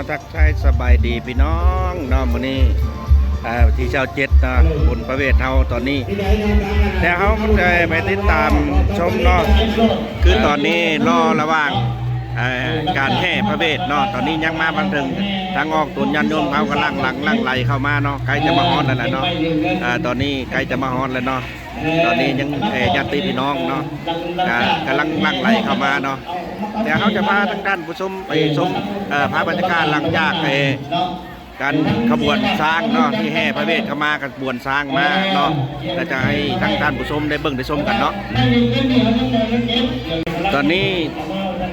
ທັກທາຍສະບາຍດີພີ່ນ້ອງເນາະ ມື້ນີ້ ເອີ ວັນທີຊາວເຈັດເນາະ ບຸນພະເວດເຮົາຕອນນີ້ ແຕ່ເຮົາໄດ້ໄປຕິດຕາມຊົມເນາະ ຄືຕອນນີ້ລໍລະຫວ່າງ ເອີ ການແຫ່ພະເວດເນາະ ຕອນນີ້ຍັງມາບໍ່ເຖິງທາງອອກ ໂຕຍາດໂຍມເຮົາກຳລັງຫຼັ່ງໄຫຼເຂົ້າມາເນາະ ໃກ້ຈະມາຮອດແລ້ວແຫຼະເນາະ ເອີ ຕອນນີ້ໃກ້ຈະມາຮອດແລ້ວເນາະ ຕອນນີ້ຍັງ ເອີ ຍາດຕິພີ່ນ້ອງເນາະ ກະກຳລັງຫຼັ່ງໄຫຼເຂົ້າມາເນາະ ດຽວເຮົາຈະພາທາງທ່ານຜູ້ຊົມໄປຊົມ ເອີ ພາບບັນຍາກາດຫຼັງຈາກ ເອີ ການຂະບວນຊ້າງເນາະ ທີ່ແຫ່ພະເວດເຂົ້າມາ ຂະບວນຊ້າງມາເນາະ ແລ້ວຈະໃຫ້ທາງທ່ານຜູ້ຊົມໄດ້ເບິ່ງໄດ້ຊົມກັນເນາະ ຕອນນີ້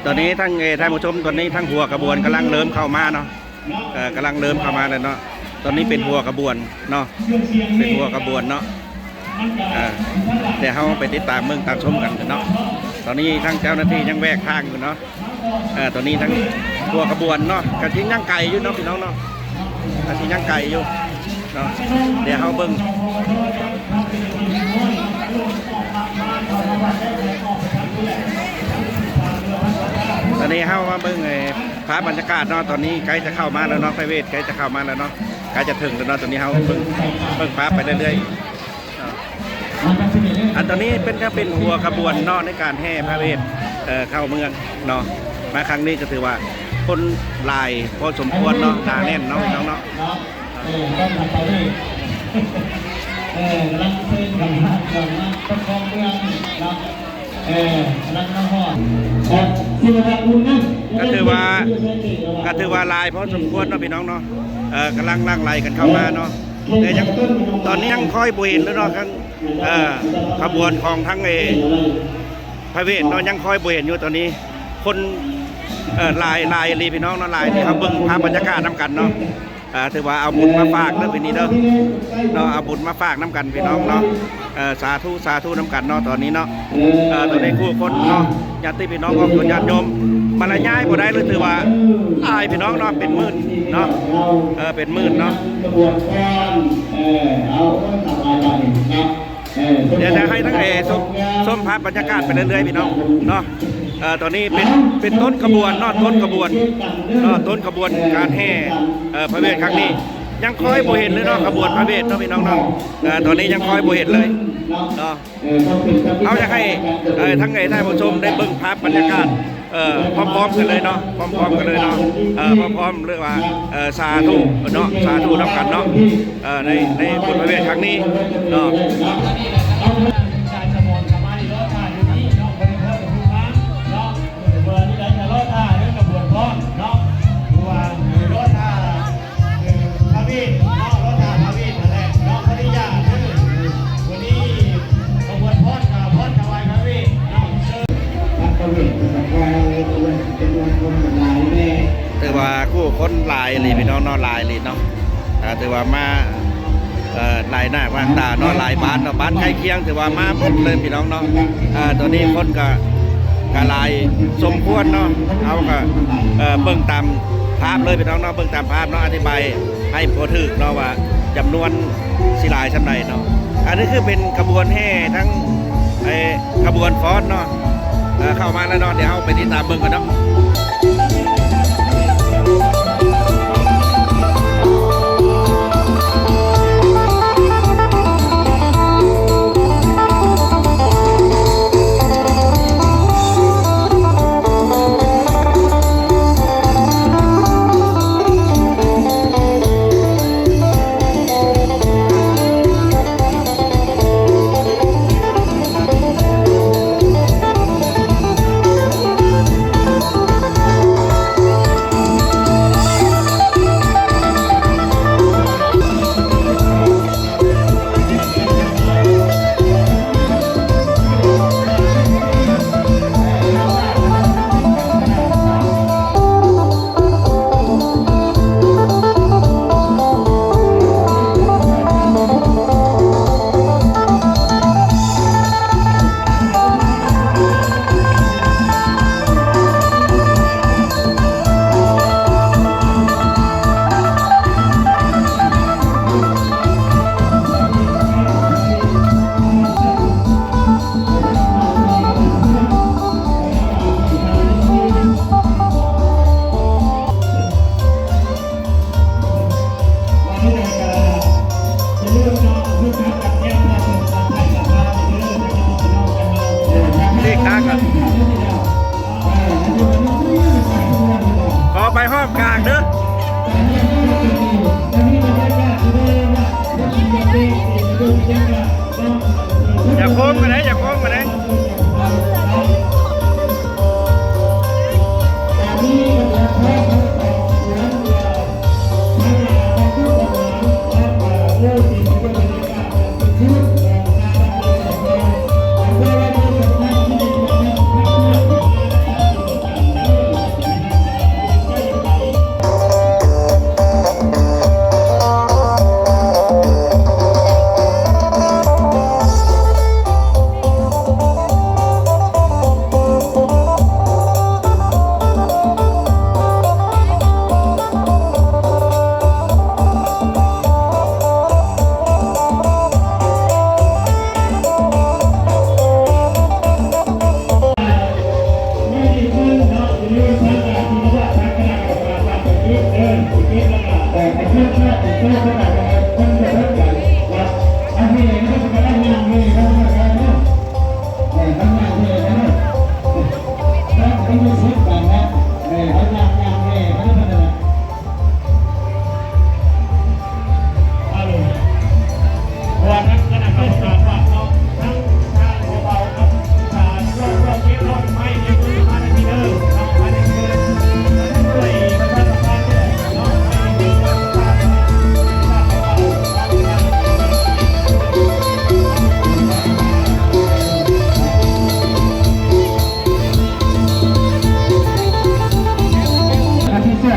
ຕອນນີ້ທາງ ເອີ ທ່ານຜູ້ຊົມ ຕອນນີ້ທາງຫົວຂະບວນກຳລັງເລີ່ມເຂົ້າມາເນາະ ເອີ ກຳລັງເລີ່ມເຂົ້າມາແລ້ວເນາະ ຕອນນີ້ເປັນຫົວຂະບວນເນາະ ເປັນຫົວຂະບວນເນາະ ເອີ ດຽວເຮົາໄປຕິດຕາມເບິ່ງຕາມຊົມກັນເນາະ ຕອນນີ້ທາງເຈົ້າໜ້າທີ່ຍັງແຫວກທາງຢູ່ເນາະ ເອີ ຕອນນີ້ທາງຫົວຂະບວນເນາະ ກະຊິຍັງໄກຢູ່ເນາະພີ່ນ້ອງເນາະ ກະຊິຍັງໄກຢູ່ເນາະ ດຽວເຮົາເບິ່ງ ຕອນນີ້ເຮົາມາເບິ່ງ ເອີ ພາບບັນຍາກາດເນາະ ຕອນນີ້ໃກ້ຈະເຂົ້າມາແລ້ວເນາະ ພະເວດໃກ້ຈະເຂົ້າມາແລ້ວເນາະ ໃກ້ຈະເຖິງແລ້ວເນາະ ຕອນນີ້ເຮົາເບິ່ງ ເບິ່ງພາບໄປເລື້ອຍໆເນາະ ອັນຕອນນີ້ເປັນ ກະເປັນຫົວຂະບວນເນາະ ໃນການແຫ່ພະເວດ ເອີ ເຂົ້າເມືອງເນາະ ມາຄັ້ງນີ້ກະຖືວ່າຄົນຫຼາຍພໍສົມຄວນເນາະ ໜາແໜ້ນເນາະ ພີ່ນ້ອງເນາະ ເອີ ຕ້ອງມາຕະເວນ ເອີ ກຳລັງເຊີນກັນ ເຈົ້າຄອງເມືອງເນາະ ເອີ ກຳລັງມາຮອດ ເອີ ທີ່ວ່າບຸນນະ ກະຖືວ່າ ກະຖືວ່າຫຼາຍພໍສົມຄວນເນາະ ພີ່ນ້ອງເນາະ ເອີ ກຳລັງຫຼັ່ງໄຫຼກັນເຂົ້າມາເນາະ ແຕ່ຍັງ ຕອນນີ້ຍັງຄ່ອຍບໍ່ເຫັນເລີຍເນາະ ເອີ ຂະບວນຂອງທາງ ເອີ ພະເວດເນາະ ຍັງຄ່ອຍບໍ່ເຫັນຢູ່ຕອນນີ້ ຄົນ ເອີ ຫຼາຍ ຫຼາຍອີ່ຫຼີພີ່ນ້ອງເນາະ ຫຼາຍ ທີ່ເຮົາເບິ່ງພາບບັນຍາກາດນຳກັນເນາະ ເອີ ຖືວ່າເອົາບຸນມາຝາກເດີ ປີນີ້ເດີເນາະ ເອົາບຸນມາຝາກນຳກັນພີ່ນ້ອງເນາະ ເອີ ສາທຸ ສາທຸນຳກັນເນາະ ຕອນນີ້ເນາະ ເອີ ຕອນນີ້ຜູ້ຄົນເນາະ ຍາດຕິພີ່ນ້ອງຂອງຕົນຍາດໂຍມ ບັນລະຍາຍບໍ່ໄດ້ເລີຍ ຖືວ່າຫຼາຍພີ່ນ້ອງເນາະ ເປັນໝື່ນເນາະ ເອີ ເປັນໝື່ນເນາະ ດຽວຈະໃຫ້ທາງ ເອີ ຊົມ ຊົມພາບບັນຍາກາດໄປເລື້ອຍໆ ພີ່ນ້ອງເນາະ ເອີ ຕອນນີ້ເປັນ ເປັນຕົ້ນຂະບວນເນາະ ຕົ້ນຂະບວນເນາະ ຕົ້ນຂະບວນການແຫ່ ເອີ ພະເວດຄັ້ງນີ້ ຍັງຄ່ອຍບໍ່ເຫັນເລີຍເນາະ ຂະບວນພະເວດເນາະ ພີ່ນ້ອງເນາະ ເອີ ຕອນນີ້ຍັງຄ່ອຍບໍ່ເຫັນເລີຍເນາະ ເຮົາຢາກໃຫ້ ເອີ ທາງ ເອີ ທ່ານຜູ້ຊົມໄດ້ເບິ່ງພາບບັນຍາກາດ ເອີ ພ້ອມໆກັນເລີຍເນາະ ພ້ອມໆກັນເລີຍເນາະ ເອີ ພ້ອມໆ ເລີຍວ່າ ເອີ ສາທຸເນາະ ສາທຸນຳກັນເນາະ ເອີ ໃນ ໃນບຸນພະເວດຄັ້ງນີ້ເນາະ ເອີ ພະເວດເນາະ ລໍຖ້າພະເວດຫັ້ນແຫຼະເນາະ ຂໍອະນຸຍາດເດີ ມື້ນີ້ຂະບວນຟ້ອນ ກະຟ້ອນຖວາຍພະເວດເນາະ ເຊີນ ພະເວດເພິ່ນກະຄອຍເອີ້ນ ເປັນວ່າຄົນກະຫຼາຍແດ່ ຖືວ່າຜູ້ຄົນຫຼາຍອີ່ຫຼີພີ່ນ້ອງເນາະ ຫຼາຍອີ່ຫຼີເນາະ ເອີ ຖືວ່າມາ ເອີ ຫຼາຍໜ້າຫຼາຍຕາເນາະ ຫຼາຍບ້ານເນາະ ບ້ານໃກ້ຄຽງຖືວ່າມາໝົດເລີຍພີ່ນ້ອງເນາະ ເອີ ຕອນນີ້ຄົນກະ ກະຫຼາຍສົມຄວນເນາະ ເຮົາກະ ເອີ ເບິ່ງຕາມພາບເລີຍພີ່ນ້ອງເນາະ ເບິ່ງຕາມພາບເນາະ ອະທິບາຍໃຫ້ບໍ່ຖືກເນາະວ່າຈຳນວນຊິຫຼາຍສ່ຳໃດເນາະ ອັນນີ້ຄືເປັນຂະບວນແຫ່ທັງ ເອີ ຂະບວນຟ້ອນເນາະ ເອີ ເຂົ້າມາແລ້ວເນາະ ດຽວເຮົາໄປຕິດຕາມເບິ່ງກັນເນາະ.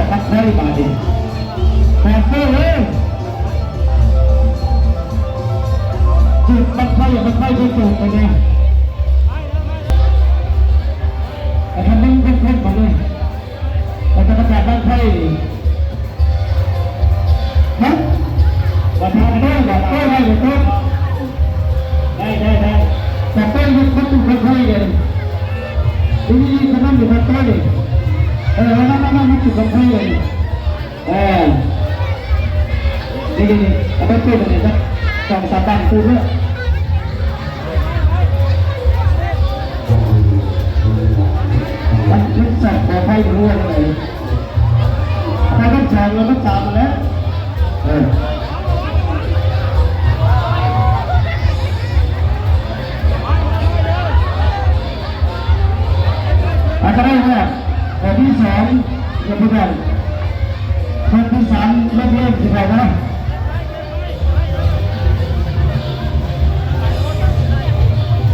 ປັກໄຟບາດນີ້ ແບບເກີເລີຍ ຈູດປັກໄຟ ປັກໄຟໄປຈູດໄປແດ່ ແຕ່ຄັນໜຶ່ງເປັນຄົນບາດນີ້ ແລ້ວກໍປະກາດບັ້ງໄຟ ຮະ ວ່າທາງເດີ ວ່າເປີດໄວ້ ວ່າເປີດ ໄດ້ ໄດ້ ໄດ້ ແຕ່ເປີດມັນ ມັນຈຸດບັ້ງໄຟເດ້ ນີ້ ນີ້ ນີ້ ກຳລັງຢູ່ ມັນເປີດນີ້ ເອີ ມາ ມາ ມາ ມາຈຸດບັ້ງໄຟເດ້ ເອີ ນີ້ ນີ້ ນີ້ ເອົາໄປປູກອັນນີ້ ສອງສາມບັ້ງປູກເດີ ມັນ ມັນສອງຂໍໄຟບໍ່ຮູ້ວ່າຈັ່ງໃດ ໄຟມັນສອງແລ້ວມັນສາມຫັ້ນແຫຼະ ເອີ ອາດຈະໄດ້ແລ້ວ ແຕ່ທີສອງ ຢ່າບໍ່ໄດ້ ຄົນທີສາມ ລົງເລີຍ ຊິໄດ້ບໍ່?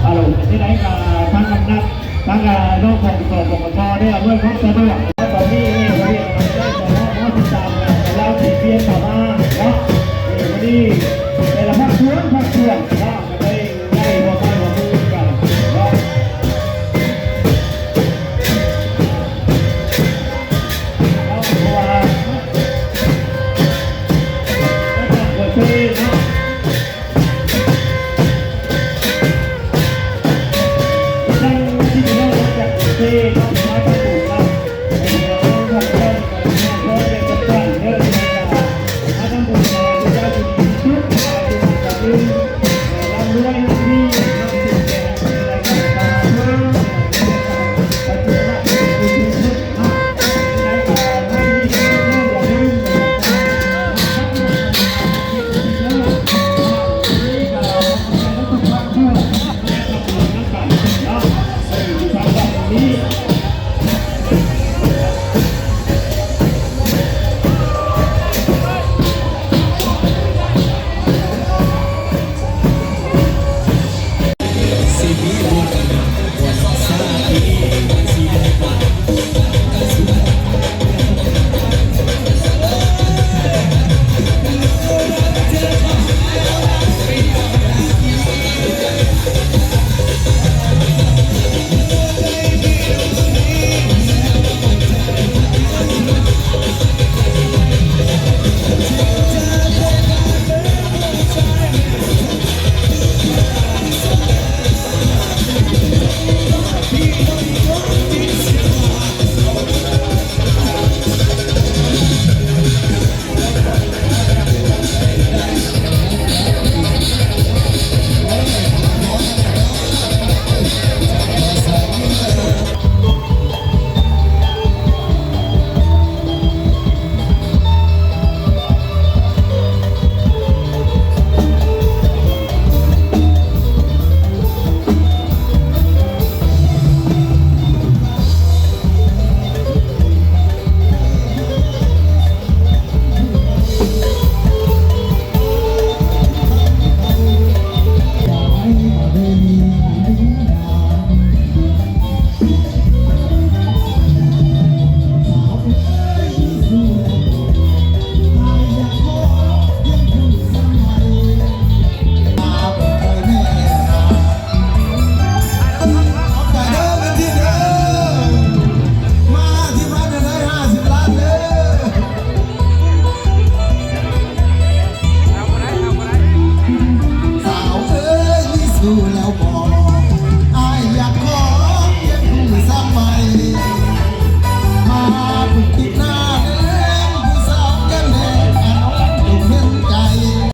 ອາໂຫຼ ຈັ່ງໃດກໍທາງອຳນາດ ທາງ ອາ ນ້ອງຂອງ ກສປກຊ ໄດ້ອຳນວຍຄວາມສະດວກ ຕອນນີ້ ເອີ ເຮັດໃຫ້ໄດ້ສອງຮ້ອຍຫ້າສິບສາມ ແລ້ວທີ່ປ່ຽນເຂົ້າມາເນາະ ເອີ ວັນນີ້